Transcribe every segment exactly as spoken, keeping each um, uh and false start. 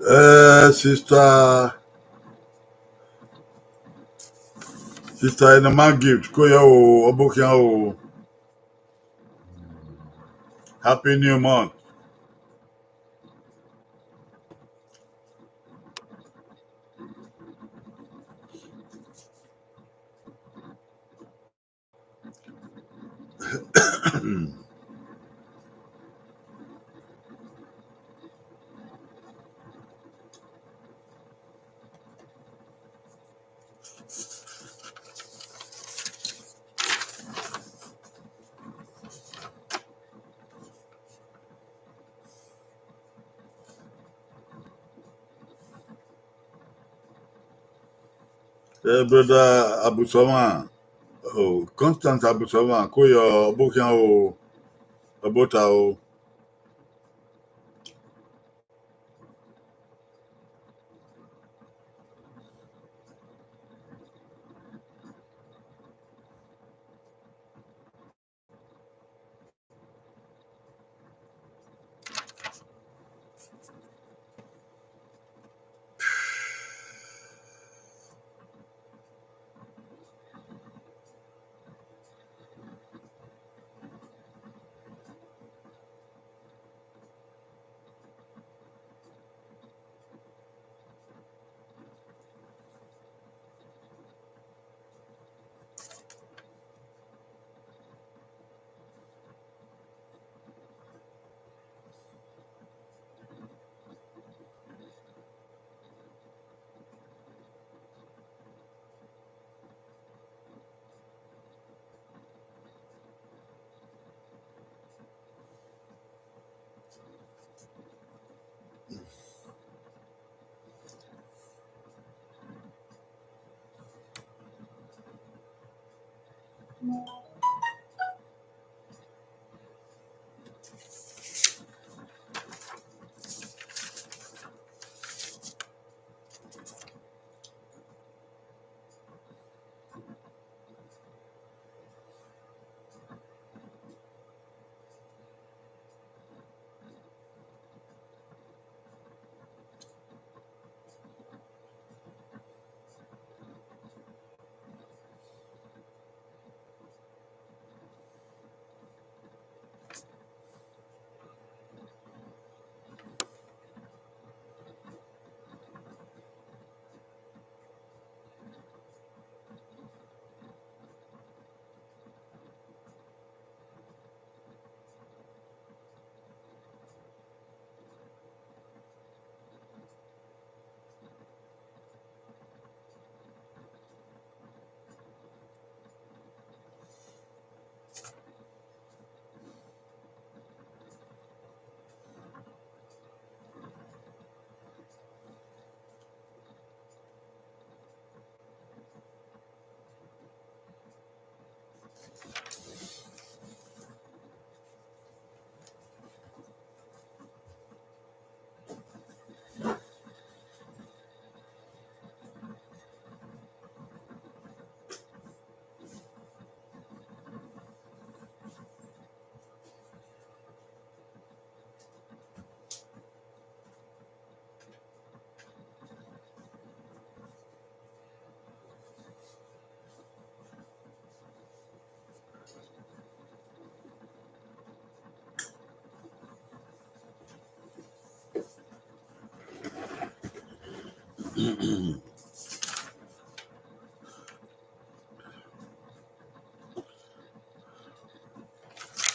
Eh, sister, sister Enema Gift, ko yo o, ọbokhian o. Happy New Month. Eh, brother Abusoma, oh, Constant Abusoma, ko yo ọbokhian o, ọbota o.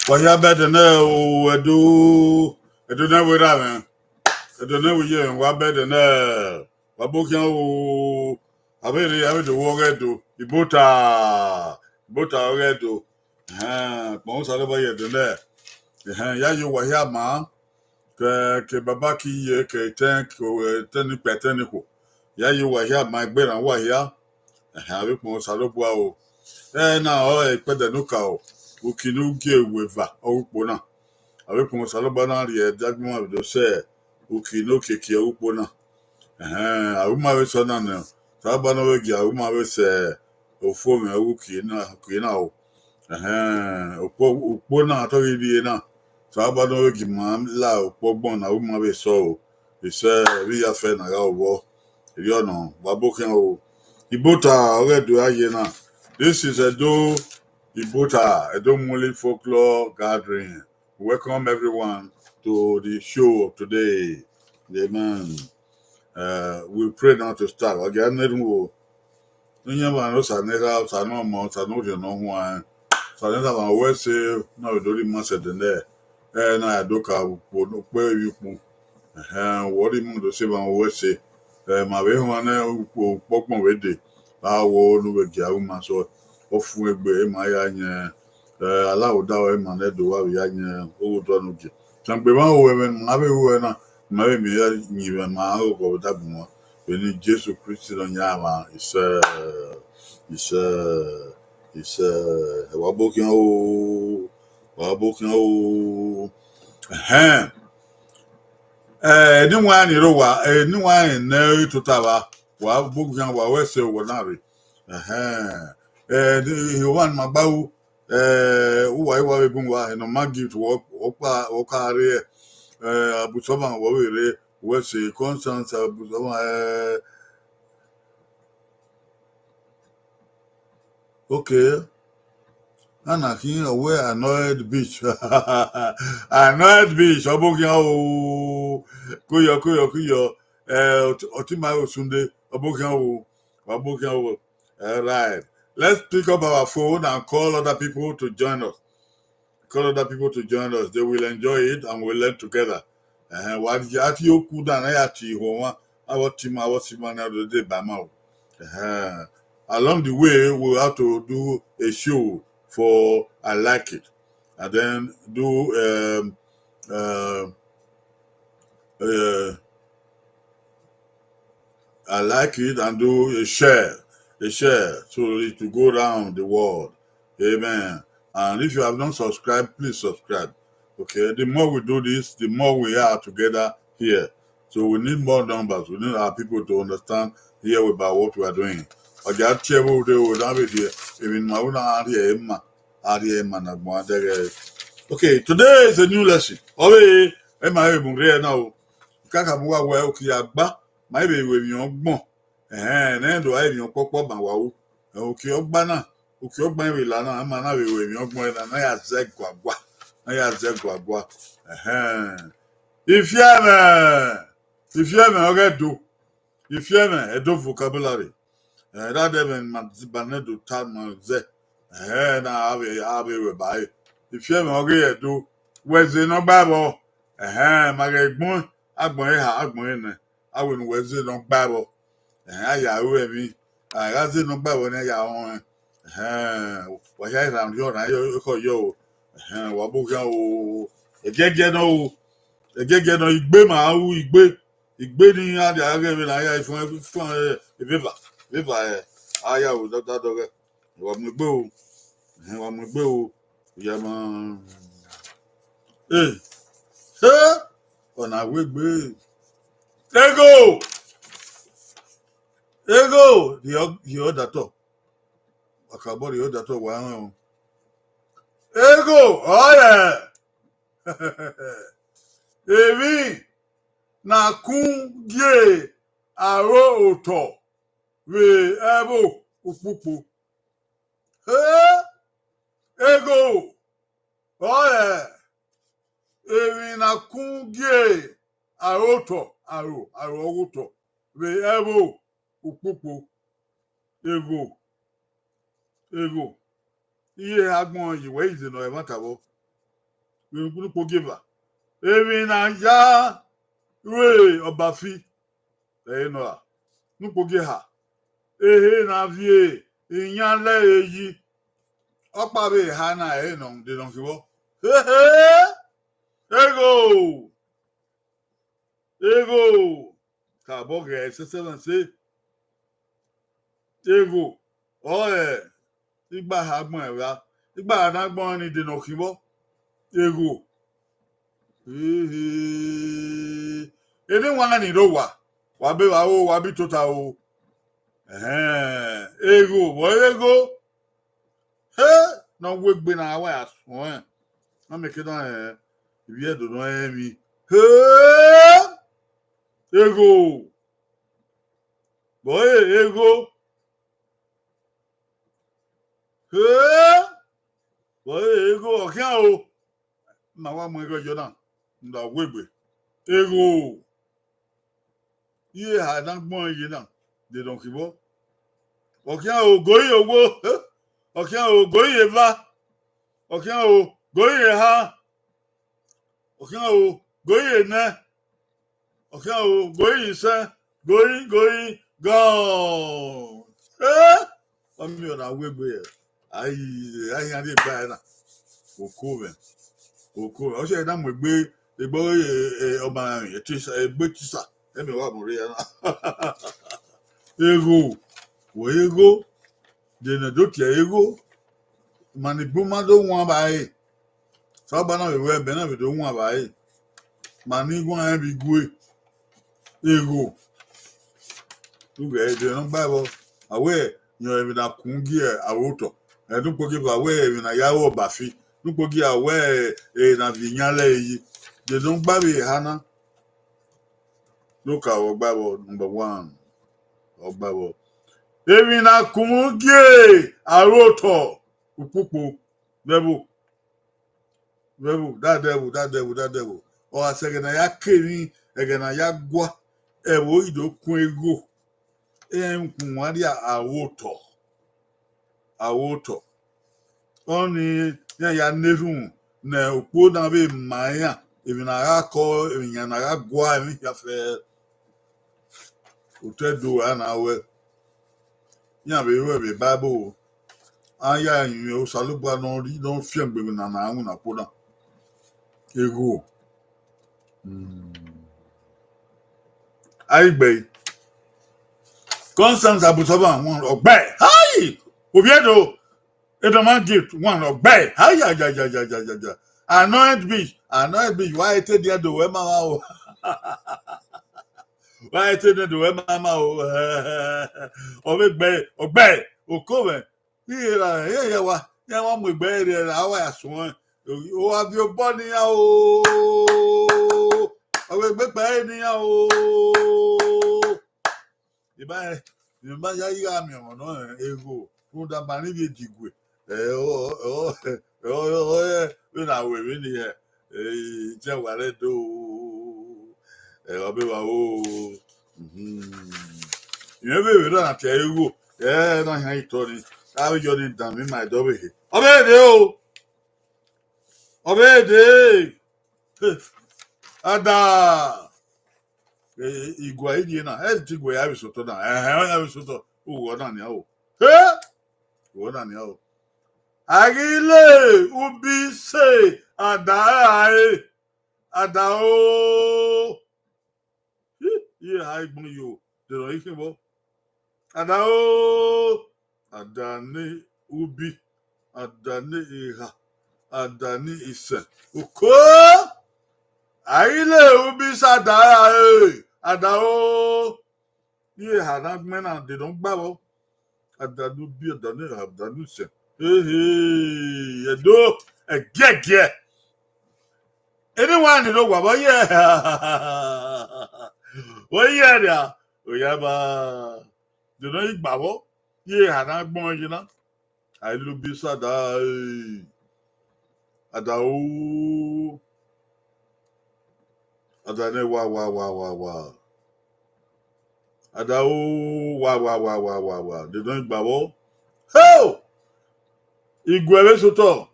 Wa hia bẹdẹ nẹ o, Ẹdo, Ẹdo ne wẹ ra mwẹ, Ẹdo ne wẹ ye mwẹ, wa bẹdẹ nẹ, wa bọ khian o, avbe rre, avbe do wọ ọghe Ẹdo, Ibota, Ibota ọghe Ẹdo, ehẹn, kpọnmwẹ Osanobua ye Ẹdo nẹ, ehẹn, ya ye owa hia ma, ke, ke baba ki ye, ke etẹn, ke etẹn ni kpẹ etẹn ni khuo, ya ye owa hia ma, egbe rran uwa hia, ehẹn, avbe kpọnmwẹ Osanobua o, ẹre na ọrọre ikpẹdẹ ne u ka o, uki ne u gie ru eva, ọ ghi kpo na. Avbe kpọnmwẹ Osanobua na rhie ẹdẹ agbọn vbe do sẹ uki ne okiekie ọghe ukpo na. Ehẹn, a ru ma vbe sẹ ọna nẹ, Osanobua ne ọ vbe gie a ru ma vbe sẹ ofo mwẹ ọghe uki na, uki na o. Ehẹn, ukpo, ukpo na te ọ ghi rhie na, Osanobua ne ọ vbe gie ima la ukpo ọgbọn ne a ru ma vbe sẹ o. Isẹ vbe ya fẹ na gha vbọ. Erriọ nọ, wa bọ khian o. Ibota ọghe Ẹdo a ye na. This is Edo Ibota, Edo Muli Folklore Gathering. Welcome everyone to the show of today. Amen. Uh, we pray now to start. Ọ gia ne erhunmwu o. Iran emwa ne Osa ne erha, Osa ne ọmọ, Osa ne orhiọn ne ọ huanrẹn, Osa ne erha ma wẹ ẹse, na vbe do rhie ima sẹ ẹdẹ nẹ, ẹ na ya do ka ukpo ne ukpo vbe ukpu. Ẹhẹn, wẹ ọ rhie ima do sẹ emwa wẹ ẹse. Ẹ ma vbe huan nẹ ukpo ukpọgbọn vbe dee, a wo ne u vbe gie aro ima sẹ, ọ fun egbe, ima ya yẹn, ẹ, alaghodaro ima ne Ẹdo vbe ya yẹn ogho dọ ne u gie. Fiangbe mwa ho ẹmwẹ ne ima vbe ru ẹre na, ima vbe miẹn ya yin vbe ima aghọghọ vbe dagbọn. Vbene Jesu Kristi Nọyaẹnmwa, isẹ, isẹ, isẹ, ẹ wa bọ khian o, wa bọ khian o. Ẹhẹn. Eh, eni wan ni rre owa, eh, eni wan ne ẹ i tota vba, wa bọ khian, wa wẹ ẹse wọ na rre. Ẹhẹn. Eh, ni, owa ni ma gba ru, eh, uwa i wa vbe bun wa, eh, normal gift, wọ, wọ kpa, wọ ka rre, eh, Abusọma, wọ vbe rre, wẹ ẹse, Constance, Abusọma, eh, okay. Ana khin ọ wẹ Annoyed Beach. Annoyed Beach, ọ bọ khian o. Kuyọ, kuyọ, kuyọ. Eh, ọt-, ọtẹn ima Osunde, ọ bọ khian o. Ọ bọ khian o. All right. Let's pick up our phone and call other people to join us. Call other people to join us. They will enjoy it and we'll learn together. Ẹhẹn, wa ya tie oku dan na ya tie iho mwa, avbe ọtẹn ima, avbe ọtẹn ima na rre deba ma o. Ẹhẹn. Along the way, we have to do a show for I Like It. And then do, um, um, uh, I Like It and do a share, a share, so it will go around the world. Amen. And if you have not subscribed, please subscribe. Okay, the more we do this, the more we are together here. So we need more numbers. We need our people to understand here about what we are doing. Ọ gia tie vbe odẹ o, na vbe rhie, emwi ne ima ru na rhie ima, a rhie ima ne agbọn a dẹghẹ. Okay, today is a new lesson. Ọ vbe, ima vbe mu rre na o. Kaka mu wa wẹ uki ya gba, ma vbe ru emwi ọgbọn. Ẹhẹn, ne do a emwi ọkpọkpọ ma wa ru. Uki ọgba na, uki ọgba vbe la na, ima na vbe ru emwi ọgbọn na, na ya zẹ guagua, na ya zẹ guagua. Ẹhẹn. Ifiẹmwẹ, ifiẹmwẹ ọghe Ẹdo, ifiẹmwẹ Ẹdo vocabulary. Eh, da dẹ ẹmwẹ ne ima ba ne do ta ma zẹ. Ẹhẹn, na a vbe, a vbe ru ẹba ẹre. Ifiẹmwẹ ọghe Ẹdo, wẹ ẹse ne ọ gba vbọ. Ẹhẹn, ma ghẹ gbọn, agbọn eha, agbọn enẹ, a wẹ ne wẹ ẹse ne ọ gba vbọ. Ẹhẹn, a ya ru ẹmwẹ, a gha zẹ ne ọ gba vbọ ne a ya rọnrẹn. Ẹhẹn, wa hia rhan rhiọ rhan ekhọe yọ o. Ẹhẹn, wa bọ khian o. Ẹgiẹgiẹ nọ o. Ẹgiẹgiẹ nọ, igbe ma ru igbe. Igbe ni a dia ghe vbe ne a ya fọn, fọn, eh, eveva, eveva, eh, a ya ru da, da dọghẹ. Wa mu egbe o. Ẹhẹn, wa mu egbe o. Ya ma. Eh. Eh. Ọna wegbe. Ego. Ego. Rhie, rhie ọdatọ. Akabọ rhie ọdatọ wa rẹn o. Ego. Ọrẹ. Emwi na kun gie aro otọ vbe ẹvbo ukpukpu. Eh, ego, ọrẹ emwi na kun gie aro otọ, aro, aro ọghe otọ vbe ẹvbo ukpukpu. Egho, egho. Iye agbọn yi wẹ ize nọ ẹmwata vbọ. Vbe ukpukpu gie eva. Emwi na ya ru ọbafi. Ẹre nọ ra. Ne ukpogie eha. Ehe na viẹ iyan lẹre yi. Ọkpa vbe eha na ẹre nọ de nọ khin vbọ. Hehe! Egho! Egho! Kabọ ghẹ sẹsẹ mwẹ se. Egho! Ọre igba ha gbọn evba. Igba ha na gbọn ni de nọ khin vbọ. Egho! Hehe! Ene wan ni rre owa, wa be vba ro, wa bi tota o. Ẹhẹn, egho, vbọ egho? He, ne ọ wegbe na wa ya suẹn. Na mẹ ke na rẹn, ivbi Ẹdo nọ rẹn emwi. He! Egho. Vbe ọre egho. He. Vbe ọre egho, ọ khian o. Ma wa mu egho yọ na, ne a wegbe. Egho. Iye eha na gbẹn ye na, de nọ khin vbọ. Ọ khian o, goi ye owo. He. Ọ khian o, goi ye eva. Ọ khian o, goi ye eha. Ọ khian o, goi ye enẹ. Ọ khian o, goi ye isẹn, goi, goi, gọn. Eh? Ọ miẹn ọna wegbe, ai, ai, iran rhie egbe ẹre na. Oko mwẹ, oko mwẹ. Ọ sẹ na mu egbe, egbe ọghe, eh, eh, ọmamwaemwi, etisa, egbe etisa. Ẹmwẹ wa mu rre ya na. Egho, wẹ egho, de ne do tie egho, ma ni bun ma do wan vba ẹre. Osanobua na vbe wẹ, ẹmwẹ na vbe do wan vba ẹre. Ma ni wan rẹn vbe igue. Egho. Ughẹ ẹdẹ ne ọ gba vbọ, a wẹ, yọn emwi na kun gie aro otọ. Ẹ, ne ukpogieva wẹ emwi na ya ru ọbafi. Ne ukpogieva wẹ, e na viọ iyan lẹ yi. De ne ọ gba vbe eha na. Look at ọgba vbọ, number one. Ọgba vbọ. Emwi na kun gie aro otọ ukpukpo vbe ẹvbo. Vbe ẹvbo, dadẹ ẹvbo, dadẹ ẹvbo, dadẹ ẹvbo. Ọ gha sẹ ẹghẹ ne a ya ke emwi, ẹghẹ ne a ya gua, ẹvbo i do kun egho. Iran kun wan rhie aro otọ. Aro otọ. Ọnii iran ya na erhunmwu ne ukpo na vbe ma iran, emwi ne a gha kọ, emwi iran ne a gha gua, emwi hia fẹ. Otọ Ẹdo ra na ruẹ. Iran vbe ruẹ vbe Bible. A ya rinmwian Osanobua ne ọ rri, ne ọ fiangbe emwi na na winna kpo na. Egho. Hmm. A i gbe. Constance Abusova wan ọgbẹe. Hai! Oviedo. Edoman Gift wan ọgbẹe. Hai, ya, ya, ya, ya, ya, ya, ya. Anointed Beach. Anointed Beach. Wa i te diẹ do wẹ ma ma o. Wa i te diẹ do wẹ ma ma o. Ọ vbe gbe, ọgbẹe. Oko mwẹ. Iye ra, iye ya wa, ya wa mu egbe rẹ, a wa ya suẹn. O wa viọ obọ ne iran o. Ọ vbe gbe egbe ne iran o. Iba, iba ya ighe a miẹn ọmwa nọ, egho, rhunmwuda ma rhie vbe edigue. Ẹ, ọ, ọ, ọ, ọ, ọ, ẹ, vbene a ru emwi ni hẹ, ẹ, i dian wa rẹ do, ẹ, ọ be vba o. Mhm. Irẹn vbe vbe rọ na tie ẹre igho, ẹ, na yan itọ ni, a vbe yọ ni dan mi ma ẹdẹ ọvbehe. Ọ vbe de o. Ọ vbe de. Ada. E, igua iye na, ẹ ti gue ya vbe sotọ na. Ẹhẹn, ọ ya vbe sotọ. Uwọ na nian o. He! Uwọ na nian o. A ghi le ubi se ada ra re. Ada o. Hi, iye eha igbọn yo, de nọ i khin vbọ. Ada o, ada ne ubi, ada ne eha, ada ne isẹn. Oko, a i le ubi se ada ra re, ada o. Iye eha na gbẹn na de nọ gba vbọ. Ada ne ubi, ada ne eha, ada ne isẹn. Ehe, Ẹdo, ẹgiẹgiẹ. Eni wa ni do wa vbọ ye. Vbọ ye ria, oya ba. De nọ i gba vbọ, iye eha na gbọn yi na. A i le ubi se ada, eh. Ada o. Ada ne wa, wa, wa, wa, wa. Ada o, wa, wa, wa, wa, wa, wa. De nọ i gba vbọ. Ho! Igue vbe sotọ.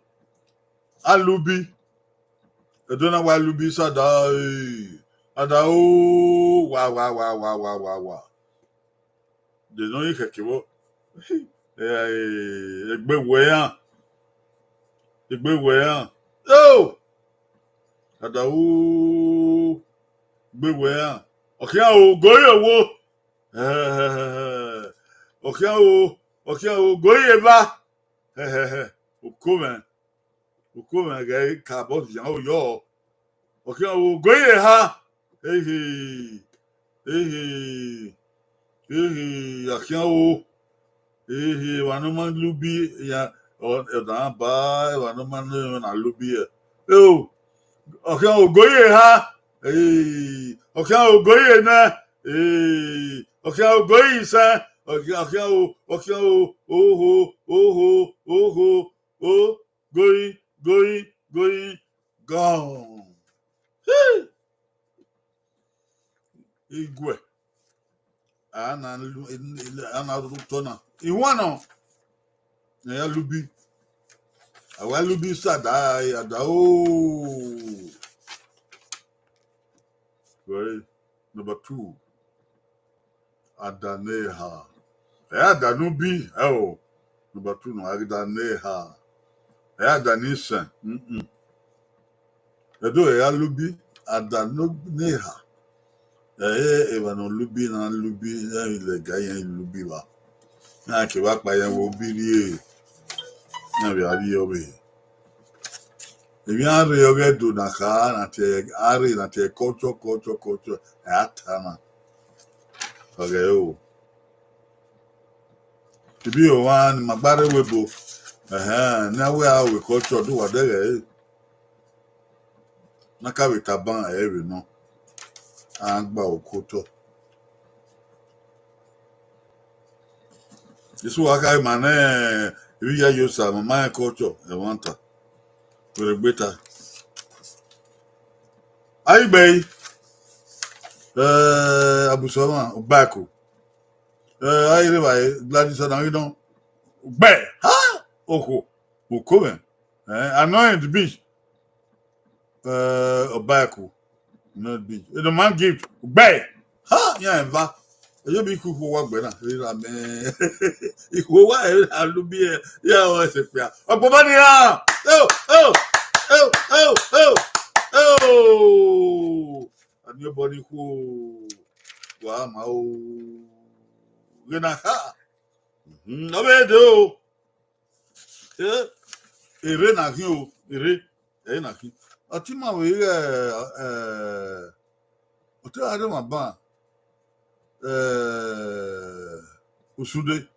A le ubi. Ẹdo na wa le ubi se ada, eh. Ada o, wa, wa, wa, wa, wa, wa, wa. De nọ i khẹke vbọ. Eh, egbe wẹ iran. Egbe wẹ iran. Yo! Ada o, egbe wẹ iran. Ọ khian o, goi ye owo. Ọ khian o, ọ khian o, goi ye eva. Oko mwẹ. Oko mwẹ ghẹ ka bọ yan o yọ. Ọ khian o, goi ye eha. Ehe, ehe, ehe, a khian o. Ehe, emwa ne ọ ma le ubi, ya, ọ, ọ da ba, emwa ne ọ ma ne na le ubi ẹ. Eo, ọ khian o, goi ye eha. Ehe, Ọkhian o, goi ye nẹ. Ee, ọkhian o, goi ye isẹn. Ọkhian, ọkhian o, ọkhian o, oho, oho, oho, o, goi, goi, goi, gone. Hii. Iguẹ. A na lu, a na rhurhu otọ na. Ihuan nọ, ne a ya lubi. A wa lubi sa da, a da o. Well, number two. A da ne eha. Ẹ a da ne ubi, ẹ o. Number two nọ, a ghi da ne eha. Ẹ a da ne isẹn. Mm-mm. Ẹdo ẹ ya lubi, a da ne eha. Ẹ i re emwa ne ọ lubi na lubi, ẹ i lẹga irẹn lubi vba. Iran kevbe akpa irẹn vbe ubi rrie, iran vbe a rrie ọvbehe. Emwi a rre ọghe Ẹdo na kha, na tie, a rre na tie culture, culture, culture, ẹ a ta na. Ọghẹ o. Ibi ọmwa ne ima gba rre ebo, ẹhẹn, ne a wẹ a ru culture do wa dẹghẹ ẹre. Ne a ka vbe tama ẹre vbe nọ, a gba oko otọ. Isu wa kha ima ne ivbi Iyayi Osa, ma ma rẹn culture, ẹmwata. Wẹ rre gbe ta. A i gbe ẹre, eh, Abusọmwa, Ọbaẹko. Eh, a i rre evbare, Gladys Ọnanrinọ. Gbe, ha! Okhuo, uko mwẹ. Eh, Anointed Beach. Eh, Ọbaẹko. Anointed Beach. Enorman Gift. Gbe, ha! Iran eva. Eyo bi ikhuo wa gbe na, rira mẹ. Ikhuo wa, eh, a lubi, eh, ya ọ ẹse kpia. Ọgbọba ni ra. Eo, eo, eo, eo, eo, eo. A ni obọ ni khuo, wa ma o, ghe na kha. Mhm, ọ vbe de o. Eh, erre na khin o, erre, erre na khin. Ọtẹn ima vbe ighẹ, eh, ọtẹn a rre ma ban, eh, Usunde.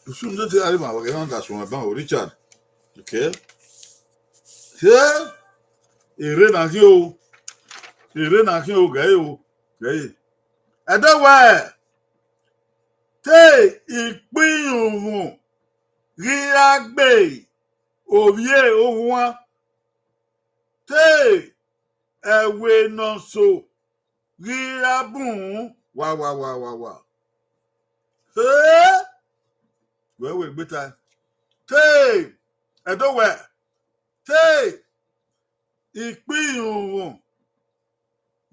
Usunde te a rre ma vbe ighẹ na da suẹn ban o, Richard. Okay. Erre na khin o. Erre na khin o, ghe o. Ghe. Ẹdẹ wẹ, te ikpirunmwu ghi ra gbe ovbi e ohuan, te ẹwe ne ọ so ghi ra bun wa, wa, wa, wa, wa. He! Wẹ wẹ gbe ta. Te, Ẹdo wẹ, te ikpirunmwu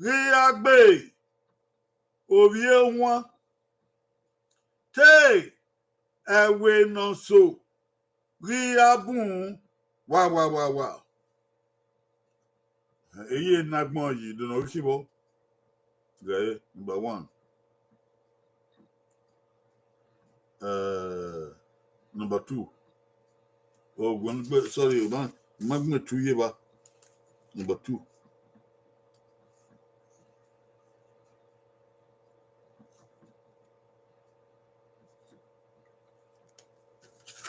ghi ra gbe ovbi e ohuan, te ẹwe ne ọ so ghi ra bun wa, wa, wa, wa. Eye ne agbọn yi do nọ ghi vbọ. Ghe number one. Eh, number two. Oh, sorry, ma, ma gbẹn two ye ba. Number two.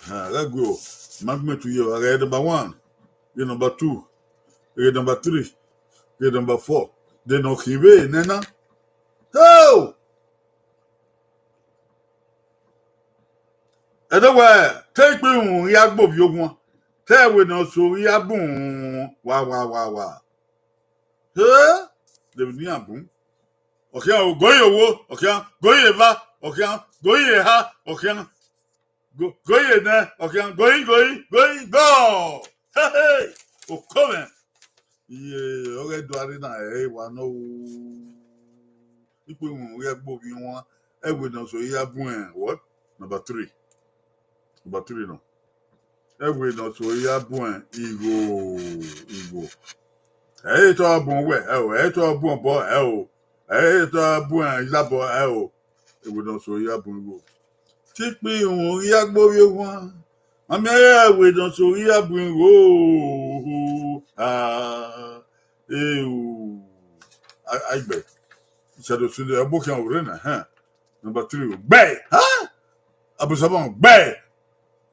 Ha, gha gue o. Ma gbẹn two ye ba. Ghe number one, ghe number two, ghe number three, ghe number four. De ne ọ khin vbe nẹ na. Ho! Ẹdẹ wẹ, te ikpirunmwu ya gbe ovbi ohuan, te ẹwe ne ọ so ya bun wa, wa, wa, wa. He! De vbe ne iran bun. Ọ khian o, goi ye owo, ọ khian, goi ye eva, ọ khian, goi ye eha, ọ khian, go-, goi ye nẹ, ọ khian, goi, goi, goi, gọ. He, he, oko mwẹ. Iye, ọghe do a rre na, ẹ i wa nọ o. Ikpirunmwu ya gbe ovbi ohuan, ẹwe ne ọ so ya bun ẹn, what? Number three. Number three nọ. Ẹwe ne ọ so ya bun igho, igho. Ẹ i re te ọ bun wẹ, ẹ o, ẹ i re te ọ bun obọ, ẹ o, ẹ i re te ọ bun izabọ, ẹ o. Ẹwe ne ọ so ya bun igho. Te ikpirunmwu ya gbe ovbi ohuan, ma miẹn ẹwe ne ọ so ya bun igho. Ah, eu. A, a i gbe. Shadow Sunday, ọ bu khian orre na, hẹn. Number three, gbe. Ha? Abusabon, gbe.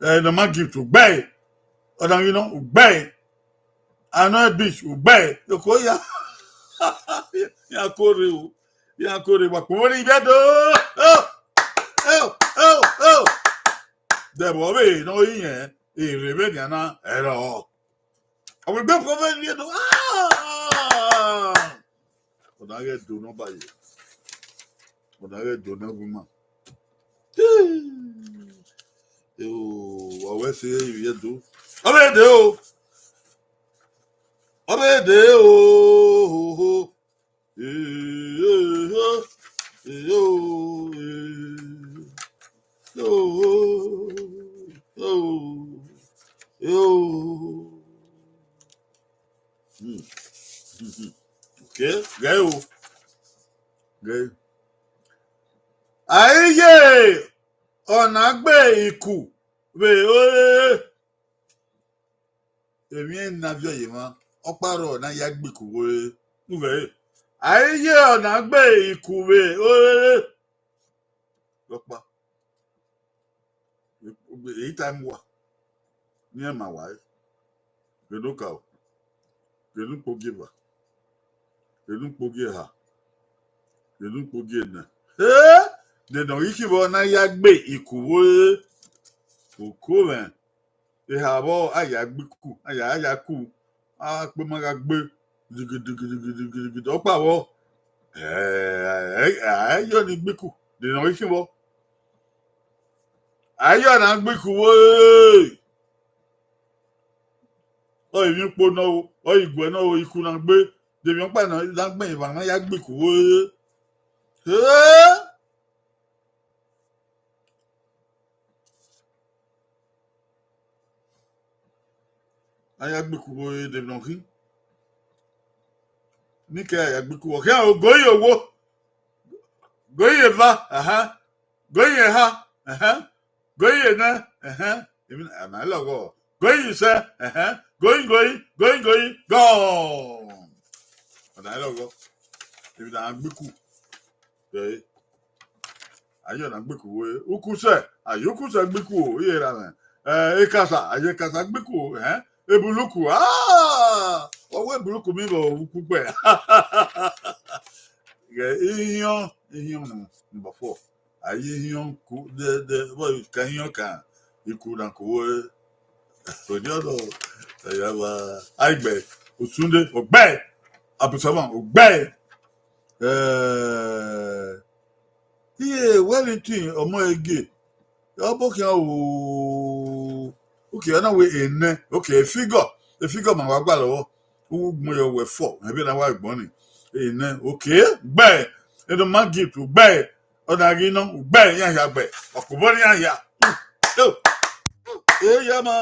Eh, Norman Gift, gbe. Ọdanghinọ, gbe. Anointed Beach, gbe. Oko ya. Iran kore o, iran kore wa kpọnmwẹ ne ivbiẹ do. Oh, oh, oh, oh. Dẹvbo ọvbehe ne ọ ri rẹn, erre vbe nian na, ẹrọ. Ọ wegbe kpọnmwẹ ne ivbiẹ do. Ah! Ọna ghẹ do ne ọ ba ye. Ọna ghẹ do ne ọ gu ima. Eo, wa wẹ se ivbiẹ do. Ọ vbe de o. Ọ vbe de o. Ho, ho. Eh, eh, eh, eh, oh, eh, oh, oh, eh, oh. Hmm. Okay, ghẹ o. Ghẹ. A i ye ọna gbe iku vbe ore. Emwi na viọ ye emwa, ọkpa rrọọ ne a ya gbe iku vbe ore. Ughẹ, a i ye ọna gbe iku vbe ore. Ọkpa. Eyi time wa. Ni ẹn ma wa re. Ghe ne okaro. Ghe ne ukpogieva. Ghe ne ukpogieha. Ghe ne ukpogienẹ. Eh! De ne ọ ghi khivbọ ne a ya gbe iku vbe ore. Oko mwẹ. Eha vbọ, a ya gbe iku, a ya, a ya ku, a kpe ma gha gbe, gidigidigidigidi, ọkpa vbọ, ẹ, ẹ, ẹ, ẹ, yọ ni gbe iku, de ne ọ ghi khin vbọ. A yọ na gbe iku vbo, ọ emwi ukpo nọ o, ọ iguẹ nọ o, iku na gbe, de emwi ọkpa na, na gbẹn emwa na ya gbe iku vbo. Eh! A ya gbe iku vbo de emwi ne ọ khin. Ni kẹ a ya gbe iku vbo. Khian o, go ye owo. Go ye eva, ẹhẹn. Go ye eha, ẹhẹn. Go ye enẹ, ẹhẹn. Emwi na, a ma lọghọ. Go ye isẹ, ẹhẹn. Go ye, go ye, go ye, go ye, gone. Ọ na lọghọ. Emwi na gbe iku. Ẹ, a yọ na gbe iku vbo, ukusẹ, a ya ukusẹ gbe iku o, iye ra mwẹ. Ẹ, ekasa, a ya ekasa gbe iku o, ẹhẹn, ebuluku, ah, ọ wẹ ebuluku mi vbe uku kpẹ. Ghẹ ihiọn, ihiọn number four. A ya ihiọn ku, de, de, vbọ ka ihiọn kan, iku na ku vbo, Odiọdọ, ẹ ya wa, Aigbe, Osunde, Ogbe, Abusama, Ogbe. Eh, iye Wellington, ọmọ Ege, ọ bọ khian o, okay, ọ na wẹ enẹ, okay, efigọ, efigọ ma wa gbalọ vbọ, ugbọn yọ wẹ fọ, ẹbẹ na wa gbọn ni, enẹ, okay, gbe, Edo ma gift, gbe, ọ na ghi nọ, gbe, iran hia gbe, ọkpobọ ne iran hia. Eya ma,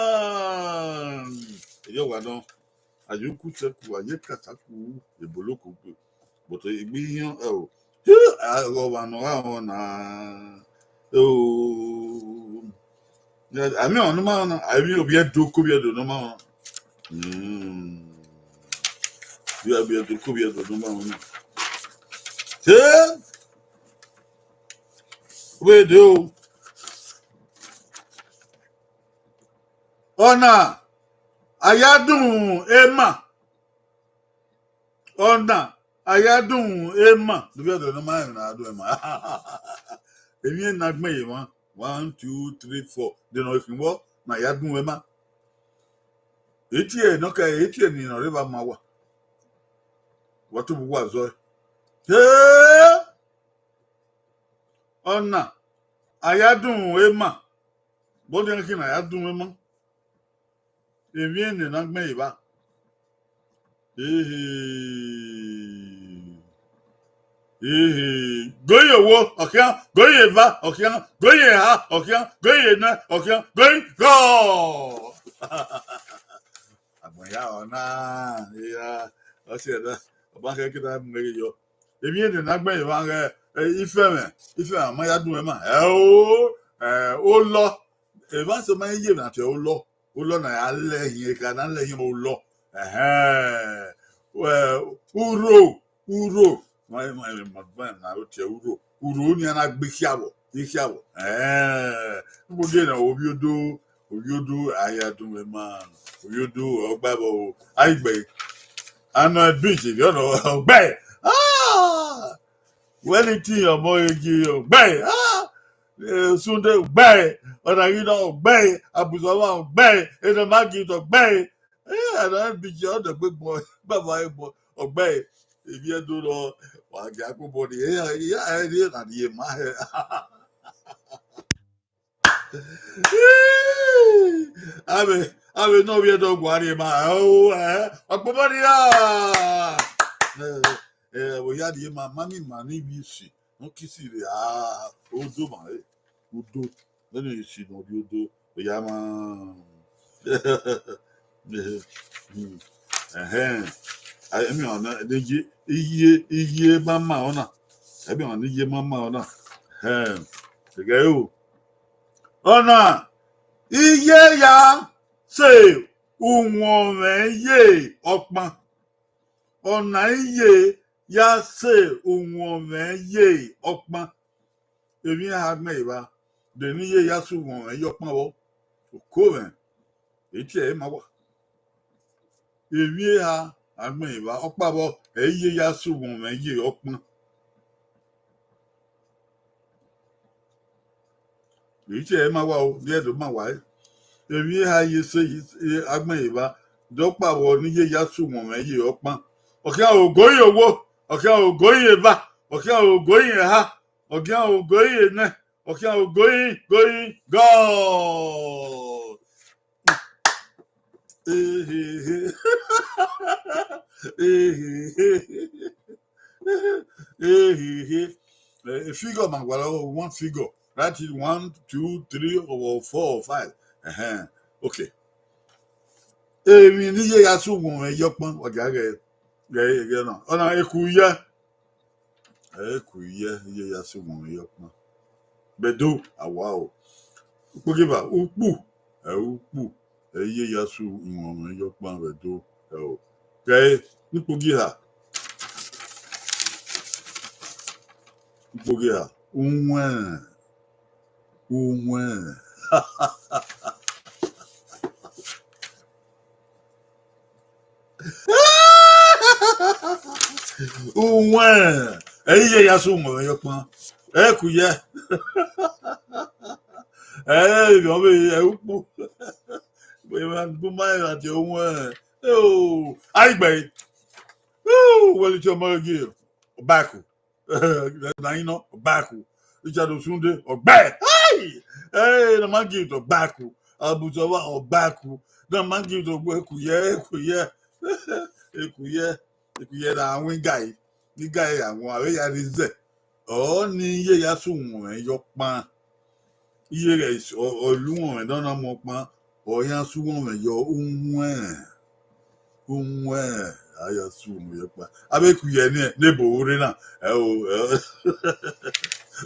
eyo wa nọ. A ya ukusẹ ku, a ya ekasa ku, eboloku ku. But egbe ihiọn, ẹ o. Ọmwa ne ọ gha rẹn na. O. A miẹn ọmwa ne ọ ma rẹn na, a miẹn ovbi Ẹdo ke ovbi Ẹdo ne ọ ma rẹn na. Mm. Ovbi Ẹdo ke ovbi Ẹdo ne ọ ma rẹn na. Te. Vbe de o. Ọna, a ya dun ema. Ọna, a ya dun ema. Dovbi ẹdẹ ne ọ ma rẹn emwi ne a ya dun ema. Emwi na gbẹn ye emwa. One, two, three, four. De ne ọ khin vbọ, ne a ya dun ema. Etie nọ kẹ, etie ni nọ rre vbe ama wa. Wa tobọ uwa zọe. He! Ọna, a ya dun ema. Vbọ dian khin ne a ya dun ema? Emwi ene na gbẹn evba. Ehe. Ehe. Go ye owo, ọ khian. Go ye eva, ọ khian. Go ye eha, ọ khian. Go ye enẹ, ọ khian. Go ye God. Agbọn ya ọna, ya, ọ si ẹdẹ, ọ ma khẹ kida mu ghe yọ. Emwi ene na gbẹn evba ghẹ, ẹ, ifẹmwẹ, ifẹmwẹ, a ma ya dun ẹmwẹ. Ẹ o, ẹ, olọ, evba sẹ ma ye na tie olọ, olọ na ya lẹ hin, eka na lẹ hin olọ. Ẹhẹn. Ẹ, uro, uro, ma, ma, ma, ma, na ro tie uro, uro ni a na gbe khiavọ, ikhiavọ. Ẹhẹn. Ugbo die na ovbi odo, ovbi odo, a ya dun ẹmwẹ, ovbi odo, ọ gba vbọ o, a i gbe. Arnold Beach, you know, ọgbẹe. Ah! Wellington, ọmọ eji, ọgbẹe. Ah! Eh, Sunday, ọgbẹe. Ọna ghi nọ, ọgbẹe. Abusọwa, ọgbẹe. Enọmagi, ọgbẹe. Eh, Arnold Beach, ọdọ gbẹgbọn, baba egbọn, ọgbẹe. Ebi ẹdo nọ, wa gẹ akpobọ ni. Eh, eh, eh, eh, na rhie ma hẹ. Avbe, avbe ne ọ vbiẹ dọ guan rhie ma, o, eh, ọkpobọ ni ra. Eh, eh, vbe ọ ya rhie ma, ma ni ma ni vbi isi, ne ọ kisi rre, ah, odo ma re, odo. Vbene isi ne ọ rrie odo, ọ ya ma. Ẹhẹn. A, emwi ọna ne iye, iye, iye mama ọna. Emwi ọna ne iye mama ọna. Ẹhẹn. Ẹghẹ o. Ọna, iye ya sẹ uwọnmwẹ ye ọkpan. Ọna iye ya sẹ uwọnmwẹ ye ọkpan. Emwi eha agbọn evba, de ne iye ya sẹ uwọnmwẹ ye ọkpan vbọ? Oko mwẹ, etiẹ ẹre ma wa. Emwi eha agbọn evba, ọkpa vbọ, ẹ i iye ya sẹ uwọnmwẹ ye ọkpan. Etiẹ ẹre ma wa o, rhie do ma wa re. Emwi eha ye sẹ agbọn evba, de ọkpa vbọ ne iye ya sẹ uwọnmwẹ ye ọkpan. Ọ khian ogo ye owo, ọ khian ogo ye eva, ọ khian ogo ye eha, ọ khian ogo ye enẹ, ọ khian ogo ye, go ye, God. Ehehe. Ehehe. Ehehe. Eh, figure ma gualọ, one figure. Write it one, two, three, or four, or five. Ẹhẹn. Okay. Emwi ne iye ya sẹ uwọnmwẹ ye ọkpan, wa gha ghẹ, ghẹ, ghẹ na. Ọna eku ye. Eku ye, iye ya sẹ uwọnmwẹ ye ọkpan. Vbe Ẹdo, a wa o. Ukpogieva, ukpu, ẹ ukpu, ẹ iye ya sẹ uwọnmwẹ ye ọkpan vbe Ẹdo, ẹ o. Kẹ, ukpogieva. Ukpogieva, uwẹn, uwẹn. Uwẹn, ẹ iye ya sẹ uwọnmwẹ ye ọkpan. Eku ye. Ẹ, ẹ, ẹ, ukpu. Wẹ ma gu ma ra tie uwẹn. Eo, aigbe. Eo, wẹ lele ọmọ ghi, ọbaku. Na i nọ, ọbaku. Richard Osunde, ọgbẹe. Hey! Hey, na ma give it ọbaku. Abusọwa, ọbaku. Na ma give it ọgbe, eku ye, eku ye. Eku ye, eku ye na win guy. Ni guy ya wọn, avbe ya rre zẹ. Ọ ni iye ya sẹ uwọnmwẹ ye ọkpan. Iye ghẹ, ọ, ọ lu uwọnmwẹ ne ọ na mu ọkpan, ọ ya sẹ uwọnmwẹ ye uwẹn. Uwẹn, a ya sẹ uwọnmwẹ ye ọkpan. Avbe eku ye ne, ne ebo rre na, ẹ o, ẹ o.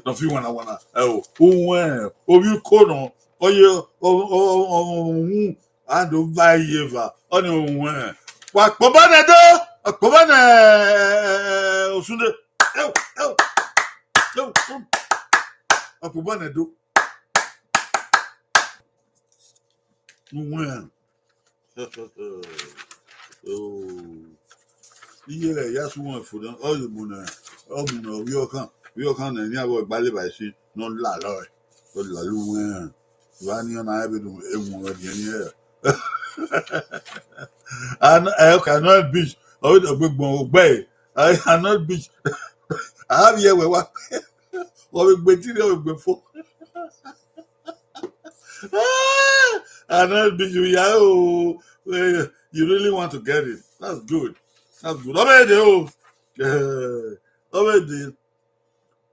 Ne ọ fi wana wana, ẹ o. Uwẹn, ovbi uko nọ, ọ ye, ọ, ọ, ọ, ọ, ọ, a do va iye eva, ọnii uwẹn. Wa kpọbọ nẹ do, wa kpọbọ nẹ, Osunde. Eo, eo, eo, eo. Wa kpọbọ nẹ do. Uwẹn. Oh. Iye rẹ ya sẹ uwẹn fo na, ọ ye mu nẹ, ọ mu nẹ ovbi ọkan, ovbi ọkan nẹ, eni avbe ọgba leba ẹse ne ọ lalọ ẹre, ọ lalọ uwẹn. Wa ni ọna ẹvbe do ewun ọmọ ẹdẹ ni ẹ. An, ẹ, okay, Arnold Beach, ọ vbe dọgbe gbọn ogbẹe. Arnold Beach, a vbiẹ wẹ wa. Ọ vbe gbe three, ọ vbe gbe four. Arnold Beach, yeah, oh, eh, you really want to get it. That's good. That's good. Ọ vbe de o. Eh, ọ vbe de.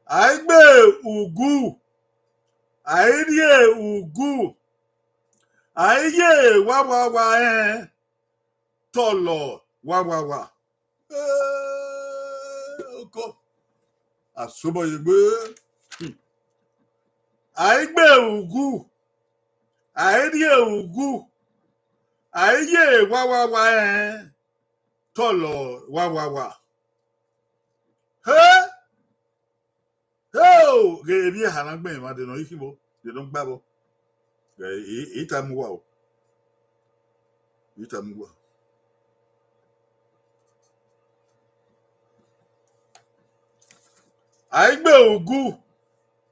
Aigbe ugu. Airrie ugu. Aye wa wa wa ẹn. Tọlọ wa wa wa. Eh, oko. Asobọ ye gbe. Hmm. Aigbe ugu. Airrie ugu. Aye wa wa wa ẹn. Tọlọ wa wa wa. He! He o! Ghe emwi eha na gbẹn emwa de nọ ikhi vbo, de nọ gba vbọ. Ita mu wa o. Ita mu wa. A i gbe ugu,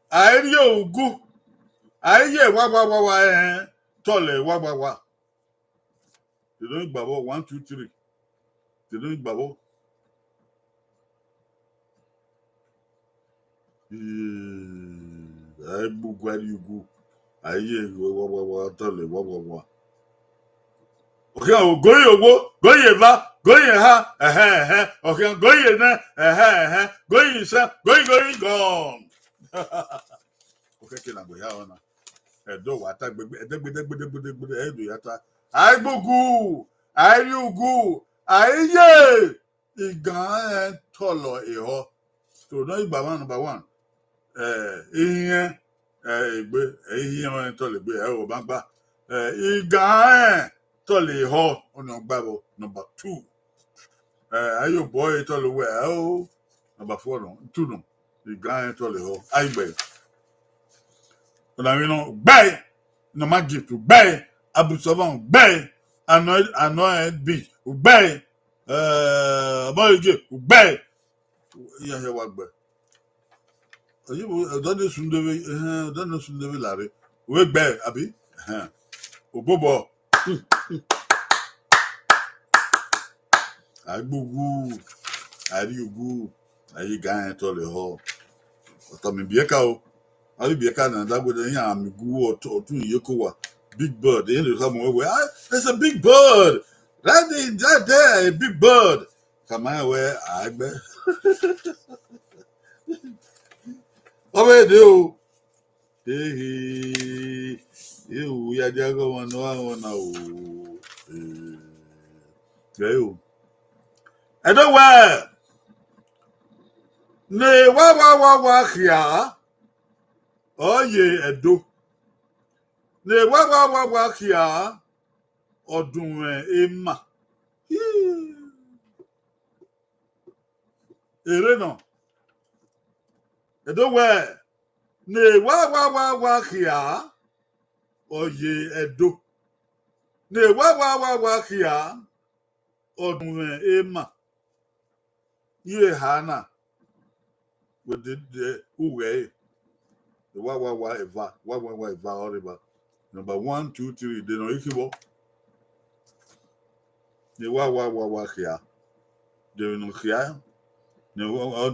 a i rhie ugu, a i ye wa wa wa wa ẹhẹn, tọlẹ wa wa wa. Dede ọni gba vbọ, one, two, three. Dede ọni gba vbọ. Ee, a i gbe ugu, a i rhie ugu, a i ye wa wa wa wa, tọlẹ wa wa wa. Ọ khian o, goi ye owo, goi ye eva, goi ye eha, ẹhẹn, ẹhẹn. Ọ khian goi ye enẹ, ẹhẹn, ẹhẹn. Goi ye isẹn, goi, goi gọn. Ọ khẹke na gbe hia ọna. Ẹdẹ wa ta gbegbe, ẹdẹgbe, dẹgbe, dẹgbe, dẹgbe, ẹ do ya ta. A i gbe ugu, a i rhie ugu, a i ye igan rẹn tọlọ ehọ. So, nọ igba mwa number one. Eh, ihiẹn, eh, egbe, eh, ihiẹn ọnrẹn tọlọ egbe, ẹ o, ma gba. Eh, igan rẹn tọlọ ehọ, ọni ọ gba vbọ, number two. Eh, a i ye obọ ẹre tọlọ owẹ, ẹ o, number four nọ, two nọ. Igan rẹn tọlọ ehọ, a i gbe. Ọna vbe nọ, gbe, Norma Gift, gbe, Abusovan, gbe, Anointed, Anointed Beach, gbe, eh, Ọmọrege, gbe. Iran hia wa gbe. Oyi, ọdọ ne sun de vbe, eh, ọdọ ne sun de vbe lare. Wẹ gbe, abi? Eh. Obobọ. A gbe ugu, a rhie ugu, a ye igan rẹn tọlọ ehọ. Ọ tama ibiẹka o. A vbe ibiẹka na da gbe iran miẹn ugu, ọ tu, ọ tu iyeke owa. Big bird, irẹn lè khama wẹ, ah, there's a big bird right in that there, a big bird. Khama rẹn wẹ, a gbe. Ọ vbe dee o. Ehe, ehu ya dia ghe ọmwa ne ọ gha mwẹ ọna o. Eh, ẹ o. Ẹdo wẹẹ, ne wa wa wa wa khia, ọ ye Ẹdo. Ne wa wa wa wa khia, ọ dunmwẹ ema. Erre nọ. Ẹdo wẹẹ, ne wa wa wa wa khia, ọ ye Ẹdo. Ne wa wa wa wa khia, ọ dunmwẹ ema. Iye eha na, wẹ dede ughẹ ẹre. Wa wa wa eva, wa wa wa eva ọreva. Number one, two, three, de nọ i khin vbọ. Ne wa wa wa wa khia. De emwi ne ọ khia, ne ọ, ọ, ọ, ọ,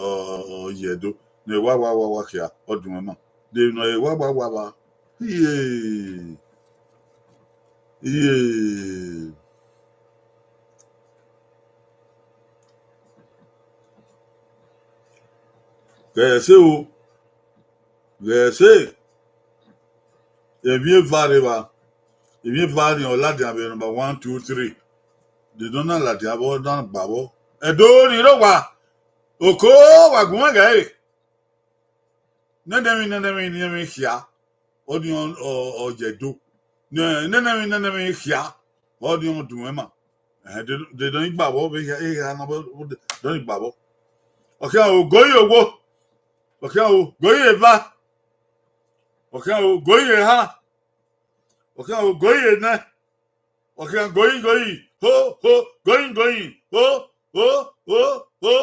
ọ, ọ ye Ẹdo. Ne wa wa wa wa khia, ọ dunmwẹ ema. De emwi ne wa wa wa wa. Iye. Iye. Ghẹ ẹse o. Ghẹ ẹse. Emwi eva rre evba. Emwi eva ni ọ ladian vbe number one, two, three. Dede ọna ladian vbọ, na gba vbọ. Ẹdo ni rre owa. Oko wa gu mwẹ ghe ẹre. Nene emwi, nene emwi, nene emwi khia. Ọni ọ, ọ, ọ ye Ẹdo. Nene emwi, nene emwi khia. Ọni ọ dunmwẹ ema. Ẹhẹn, de, de, de ọni gba vbọ, vbe ehia, ehia na vbọ, de ọni gba vbọ. Ọ khian o, goi ye owo. Ọ khian o, goi ye eva. Ọ khian o, goi ye eha. Ọ khian o, goi ye enẹ. Ọ khian goi, goi. Ho, ho, goi, goi. Ho, ho, ho, ho.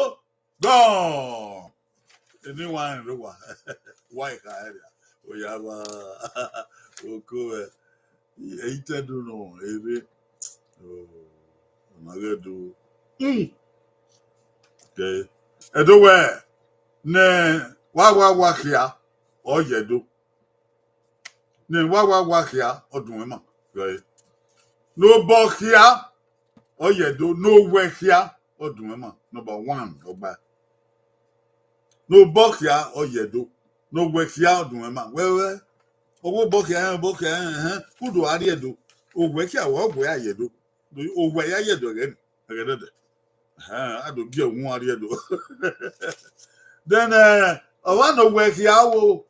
Gone. Eni wa rẹn rre owa. Wa i kha ẹre. Oya wa. Oko vbe. Ẹ i te do nọ, erre. Oh, ọ ma ghẹ do. Mm. Okay. Ẹdo wẹẹ, ne wa wa wa khia, ọ ye Ẹdo. Ne wa wa wa khia, ọ dunmwẹ ema. Right. Ne obọ khia, ọ ye Ẹdo. Ne owẹ khia, ọ dunmwẹ ema. Number one, ọ gba. Ne obọ khia, ọ ye Ẹdo. Ne owẹ khia, ọ dunmwẹ ema. Wẹ, wẹ, ọwẹ obọ khia, obọ khia, ẹhẹn, udu a rrie Ẹdo. Owẹ khia, wẹ, ọ wẹ a ye Ẹdo. Owẹ ya ye Ẹdo ẹghẹ ni, ẹghẹ dẹdẹ. Ẹhẹn, a do gie wu a rrie Ẹdo. Then, eh, ọ wa ne owẹ khia wo,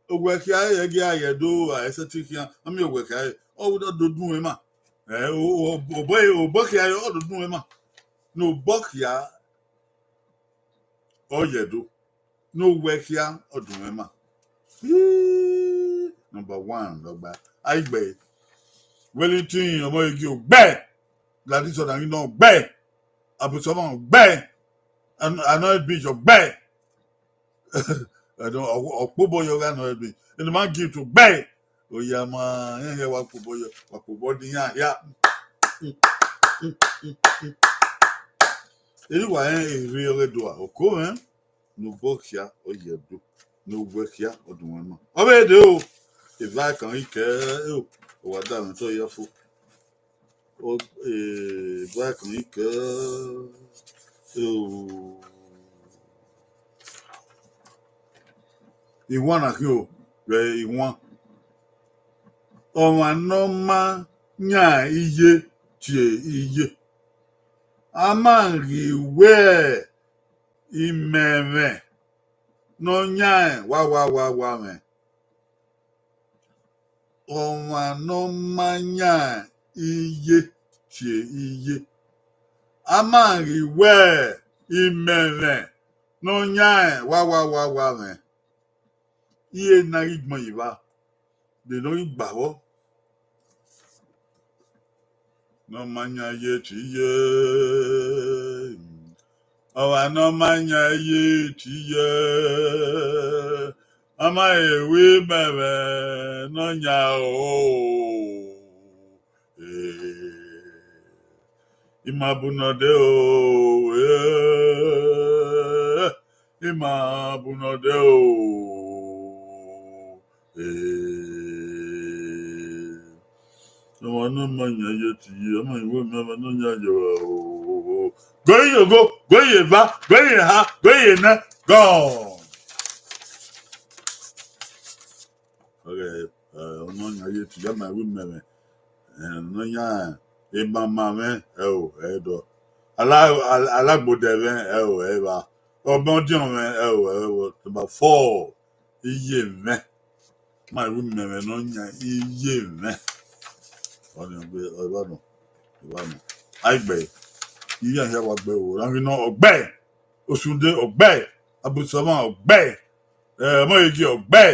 owẹ khia ẹre gie a ye Ẹdo, a ẹsẹ te khian, a miẹn owẹ khia ẹre, ọ do dunmwẹ ema. Eh, o, o, obọ, obọ khia ẹre, ọ do dunmwẹ ema. Ne obọ khia, ọ ye Ẹdo. Ne owẹ khia, ọ dunmwẹ ema. Hii, number one, lọgba. A i gbe. Wellington, ọmọ igi ogbẹ. Gladys Ọdanghinọ ogbẹ. Abusọmọ ogbẹ. An-, Anointed Beach ogbẹ. Ẹdun, ọ, ọ kpobọ yọ gha nọ ẹbe. Ene ma give to gbe. Oya ma, rẹn hia wa kpobọ yọ, wa kpobọ de iran hia. Eri wa rẹn erriọ ọghe do a, oko rẹn, ne obọ khia, ọ ye do, ne owẹ khia, ọ dunmwu ẹmwẹ. Ọ vbe de o, eva kan ghi kẹ, o, ọ wa da mwẹ otọ ya fo. Ọ, eh, eva kan ghi kẹ, o, iwan na khin o, vbe iwan. Ọmwa ne ọ ma yan iye tie iye. A ma ghi wẹ imẹmwẹ ne ọ yan wa wa wa wa mwẹ. Ọmwa ne ọ ma yan iye tie iye. A ma ghi wẹ imẹmwẹ ne ọ yan wa wa wa wa mwẹ. Iye na ghi gbọn ye evba, de ne ọ ghi gba vbọ. Ne ọ ma yan iye tie iye. Ọmwa ne ọ ma yan iye tie iye. A ma he ru imẹmwẹ ne ọ yan o. Eh, ima bu nọ dẹ o, eh, ima bu nọ dẹ o, eh. Ọmwa ne ọ ma yan iye tie iye, a ma he ru imẹmwẹ ne ọ yan ye o. Goi ye ogho, goi ye eva, goi ye eha, goi ye enẹ, gone. Ọghe, eh, ọnọ yan ye tu ya ma ru mẹ mwẹ. Eh, ọnọ yan emama mwẹ, ẹ o, ẹ dọ. Ala, ala, alagbodẹ mwẹ, ẹ o, ẹ vba. Ọmọdiọn mwẹ, ẹ o, ẹ o, number four, iye mwẹ. Ma ru mẹ mwẹ ne ọ yan iye mwẹ. Ọni ọ gbe, ọ vba nọ, ọ vba nọ. Aigbe, iye hia wa gbe o, ra ghi nọ ọgbe, Osunde ọgbe, Abusọmọ ọgbe, eh, Ọmọyege ọgbe,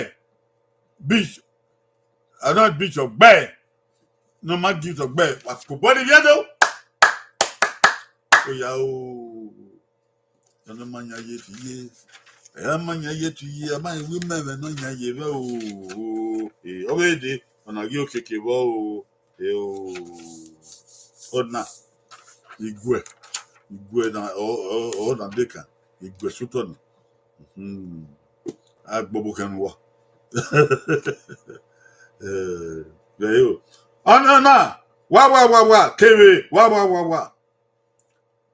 Beach, Arnold Beach ọgbe, ne ọ ma give ọgbe, wa kpobọ ni vbe do. Oya o. Ọnọ ma yan ye ti ye. Ẹ ma yan ye ti ye, a ma ru mẹ mwẹ ne ọ yan ye vbe o. E, ọ vbe de, ọna ghi okeke vbọ o. E o. Ọna. Iguẹ. Iguẹ na, ọ, ọ, ọ na dekan. Iguẹ sotọ na. Hmm. A gbọbọ kẹnu wa. Eh, vbe o. Ọna na, wa, wa, wa, wa, kevbe, wa, wa, wa, wa.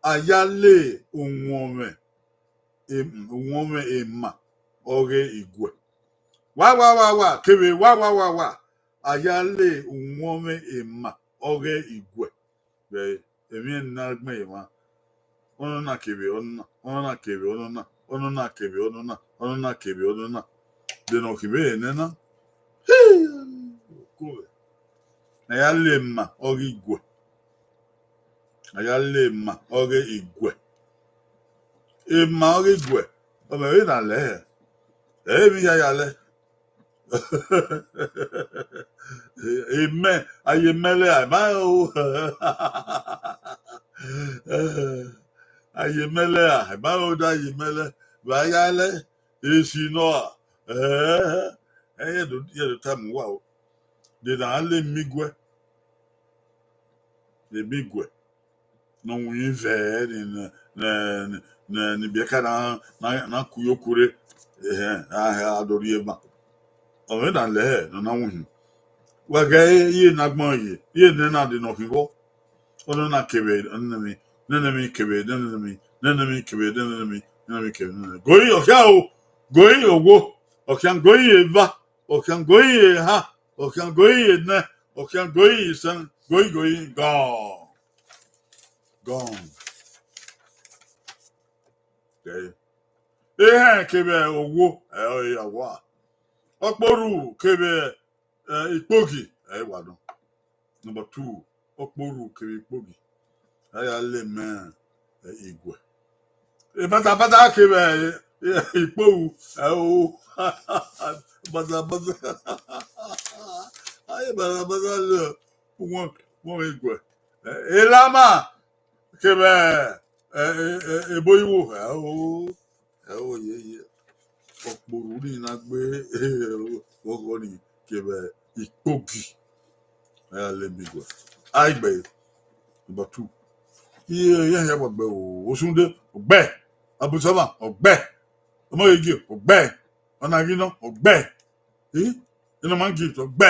A ya le uwọnmwẹ, em-, uwọnmwẹ ema ọghe iguẹ. Wa, wa, wa, wa, kevbe, wa, wa, wa, wa. A ya le uwọnmwẹ ema ọghe iguẹ. Vbe emwi na gbẹn emwa. Ọnọna kevbe ọnọna, ọnọna kevbe ọnọna, ọnọna kevbe ọnọna, ọnọna kevbe ọnọna. De ne ọ khin vbe nẹ na? Hii! Oko vbe. A ya le ema ọghe iguẹ. A ya le ema ọghe iguẹ. Ema ọghe iguẹ. Ọ mẹ vbe na lẹ hẹ. Ẹ i vbe ya ya lẹ. Imẹ, a ye mẹ lẹ a, ẹ ma o. A ye mẹ lẹ a, ẹ ma o, da ye mẹ lẹ. Vbe a ya lẹ, esi nọ a. Ẹ, ẹ, ẹ, ye do, ye do tama uwa o. De na le emi guẹ. Emi guẹ. Ne ọ winna vẹ ni, ne, ne, ne, ne, ne ibiẹka na, na, na ku yo kure. Ehẹn, a, a do rhie ma. Ọ vbe na lẹ hẹ, ne ọ na winna. Wa ghe iye ne agbọn ye, iye ne na de ne ọ khin vbọ. Ọnọna kevbe, ọnọna mi, nene mi kevbe, nene mi, nene mi kevbe, nene mi, nene mi kevbe, nene mi. Goi, ọ khian o, goi owo, ọ khian goi eva, ọ khian goi eha, ọ khian goi enẹ, ọ khian goi isan, goi, goi, gone. Gone. Okay. Ehẹn kevbe owo, ẹ, ọ ya wa. Ọkporu kevbe, ẹ, ikpoghi, ẹ, wa nọ. Number two, ọkporu kevbe ikpoghi. A ya le mẹ, ẹ, iguẹ. Ebatabata kevbe, ẹ, ikpoghu, ẹ, o. Batabata. Aye batabata le, wọn, wọn iguẹ. Ẹ, elama kevbe, ẹ, ẹ, ẹ, ebo iwo, ẹ, o. Ẹ, o, ye, ye. ọkpokpo ni na gbe ọghọ ni kevbe ikpogi. Ẹ ya le mi guẹ. Aigbe, number two. Iye, iye hia wa gbe o, Osunde, ọ gbe. Abusama, ọ gbe. Ọmọ Gie, ọ gbe. Ọna ghi nọ, ọ gbe. Eh? Enoman Gift, ọ gbe.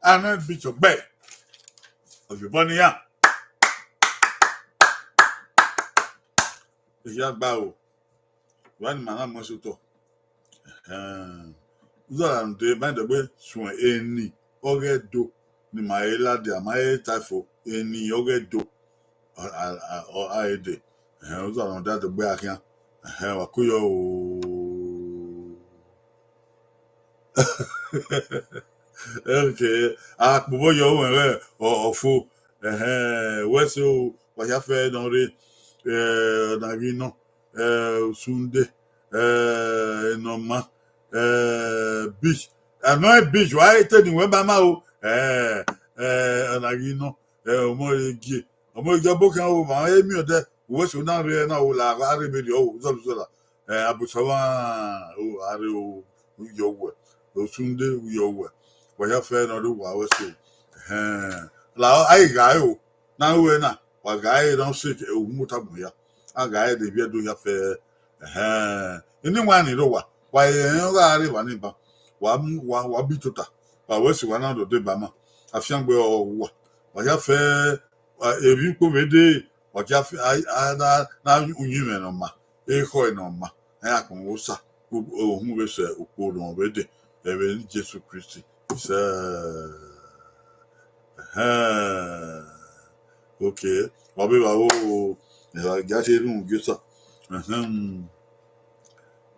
Arnaud Beach, ọ gbe. Ọ viọ obọ ne iran. Ehia gba o. Wa ni ma na mu ẹse otọ. Ẹhẹn. Uzọla rhunmwuda ma dẹgbe suẹn eni ọghe Ẹdo ne ima he ladian, ma he tae fo, eni ọghe Ẹdo. A, a, a, ọ, a he dee. Ẹhẹn, uzọla rhunmwuda dẹgbe a khian. Ẹhẹn, wa ko yọ o. Okay, a kpobọ yọ ruẹn vbe ọ, ọfo. Ẹhẹn, wẹ so, wa hia fẹ ne ọ rre, eh, ọna ghi nọ, eh, Osunde, eh, Enọma, eh, Beach. Arnaud Beach, wa te ni wẹ ma ma o. Eh, eh, ọna ghi nọ, eh, Ọmọ Gie. Ọmọ Gie ọbokhan o, ma he miẹn odẹ, wẹ so na rre na o, la gha rre vberriọ o, uzọla uzọla. Eh, Abusama o, a rre o, u yọ wẹ. Osunde, u yọ wẹ. Wa hia fẹ ne ọ rre uwa wẹ so. Ẹhẹn. La a i gha ẹre o, ne a ru ẹre na, wa gha ẹre ne ọ sẹ uhunmwu tama hia. A gha ẹre ne ivbi Ẹdo hia fẹ. Ẹhẹn. Eni wan ni rre owa, wa rẹn gha rre evba ni ban. Wa mu, wa, wa bi tota. Wa wẹ sẹ wa na do deba ma. Afiangbe ọ wa. Wa hia fẹ, eh, emwi ukpo vbe dee, wa gia fi, a, a, na, na uyinmwẹ ne ọ ma, ekhọe ne ọ ma, a ya kpọnmwẹ Osa, u-, uhunmwu vbe sẹ ukpo ne ọ vbe dee, vbe eni Jesu Kristi. Isẹ. Ẹhẹn. Okay. Wa vbe vba o, ẹ wa gia te rhunmwuda Osa. Ẹhẹn.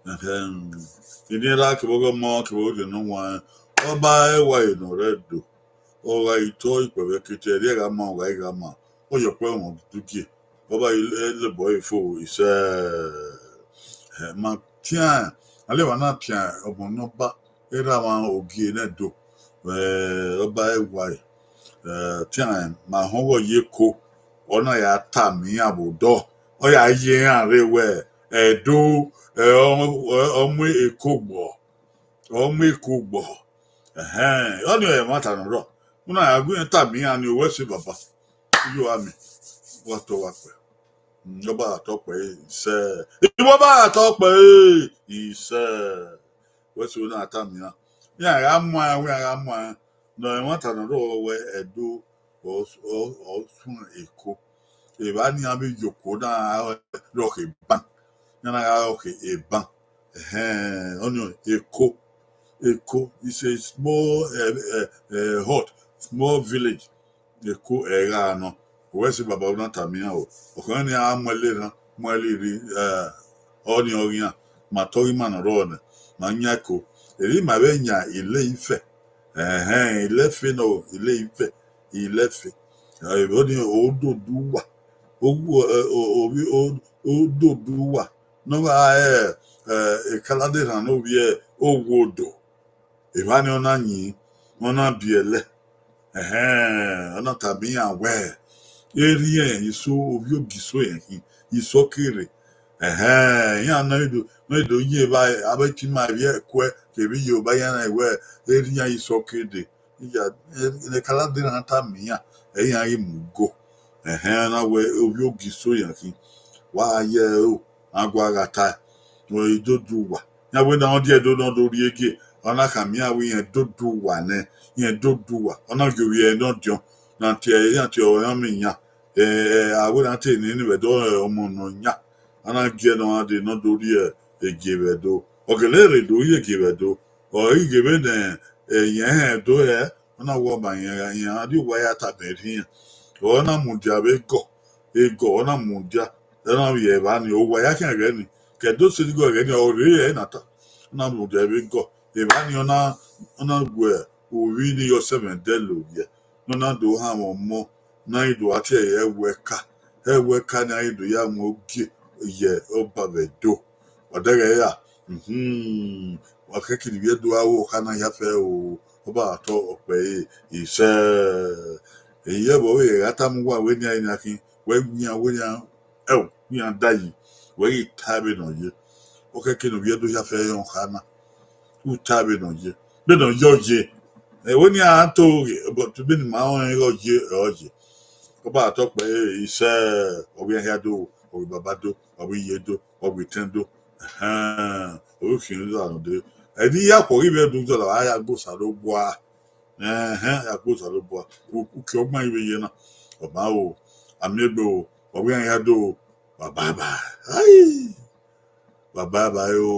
Ẹhẹn. Eni ra kevbe ọghe ọmọ, kevbe ọghe ne ọ wan, ọba ẹwae ne ọ rre Ẹdo. Ọ gha i tọ ikpẹvbe kete, ẹre gha ma, ọ gha i gha ma, ọ yọ ọkpẹ ọmọ dugie. Ọba i le, lebọ ẹre fo, isẹ. Ẹ, ma tian, a leva na tian ọmọ ne ọba, erha mwa Ogie ne Ẹdo, ẹ, ọba ẹwae, ẹ, tian, ma họn ọghe ọ ye Eko, ọ na ya tama iran vbe odọ, ọ ya ye iran rre wẹ, Ẹdo, ẹ, ọ, ọ, ọ mu Eko gbọ, ọ mu Eko gbọ. Ẹhẹn, ọnii ọre ẹmwata ne ọ rrọọ. U na ya gu iran tama iran ni, owẹ sẹ baba. Iye uwa mẹ, wa tọ wa kpẹ. Mm, ọ ba tọ kpẹ, isẹ. Iwọ ba tọ kpẹ, isẹ. Wẹ sẹ na tama iran. Iran gha mu iran, iran gha mu iran. Ne ẹmwata ne ọ rrọọ wẹ Ẹdo, ọ, ọ, ọ suẹn Eko. Evba ne iran vbe ye Eko na rọkhọ eban. Iran na gha rọkhọ eban. Ẹhẹn, ọnii Eko. Eko is a small, eh, eh, eh, hut, small village. Eko ẹre gha nọ. Owẹ sẹ baba, u na tama iran o. Ọkhọe ni a mu ẹle erhan, mu ẹle irri, eh, ọnii ọ ghian, ma tọ ghi ima ne ọ rrọọ nẹ, ma yan Eko. Erriọ ima vbe yan Ile Ife. Ẹhẹn, Ile Ife nọ, Ile Ife, Ile Ife. Eh, ọnii Ododuwa. Owu, eh, o, o, o, Ododuwa. Ne ọ gha, eh, eh, Ekaladerhan ne ovbi Owodo. Evba ni ọ na yin, ọ na biẹlẹ. Ẹhẹn, ọ na tama iran wẹẹ, erriọ iso, ovbi Ogiso ẹre khin, iso kere. Ẹhẹn, iran ne do, ne do yin evba, avbe etima ivbi Ẹkuẹ kevbe Iyoruba, iran na wẹẹ, erriọ iso kere. Iya, Ekaladerhan tama iran, ẹ iran ghi mu go. Ẹhẹn, na wẹẹ ovbi Ogiso iran khin. Wa ye ẹro, a gua gha tae. Ọ i Ododuwa. Iran wẹ ne ọ dia Ẹdo ne ọ do rrie gie, ọ na khama iran wẹẹ irẹn Ododuwa nẹ, irẹn Ododuwa. Ọ na gie ovbi ẹre ne ọ diọn, na tie, iran tie ọmọ iran. Eh, a wẹ na te nene vbe Ẹdo ọmọ nọ yan. A na gie ne ọ gha dee ne ọ do rrie gie vbe Ẹdo. Ọ gele rre do rrie gie vbe Ẹdo. Ọ i ghee vbene, eh, irẹn hẹn do hẹ, ọ na wẹ ọma irẹn, irẹn gha rrie owa ya tama erha iran. Ọ na mudia vbe egọ, egọ, ọ na mudia, ọ na vbiẹ evba ni, owa ya khian ẹghẹ ni, ke Ẹdo State gọ ẹghẹ ni, ọ rre ẹre na ta, ọ na mudia vbe egọ, evba ni ọ na, ọ na gu ovbi ni ye ọsẹmwẹdẹ lovbiẹ, ne ọ na do hanmwẹ ọmọ, ne a ghi do gha tie ẹre ẹwẹka, ẹwẹka ni a ghi do ya mu ogie ye ọba vbe Ẹdo. Ọ dẹghẹ ra, mhm, wa khẹke ne ivbi Ẹdo gha ru ọkha na hia fẹ o, ọ ba tọ ọkpẹ ẹre, isẹ. Eyẹ vbe ọ vbe gha tama uwa wẹ nian, nian khin, wẹ wian, wẹ nian, ẹo, wian da yi, wẹ ghi ta vbene ọ ye. Ọ khẹke ne ivbi Ẹdo hia fẹ rẹn ọkha na. U ta vbene ọ ye, vbene ọ ye ọ ye. Ẹvbo ni a to ghe, but vbene ima rẹn ighe ọ ye, ọ ye. Ọ ba tọ kpẹ, isẹ, ọ vbe iran hia do, ọ vbe baba do, ọ vbe iye do, ọ vbe itẹn do. Ẹhẹn, ọ vbe khian uza nọ dee. Ẹdẹ I ya khuọ ghi vbe do uza, a ya gbe Osanobua. Ẹhẹn, a ya gbe Osanobua. U, uki ọgban I vbe ye na. Ọ ma o, a miẹn egbe o, ọ vbe iran hia do, bye bye. Ai, bye bye o.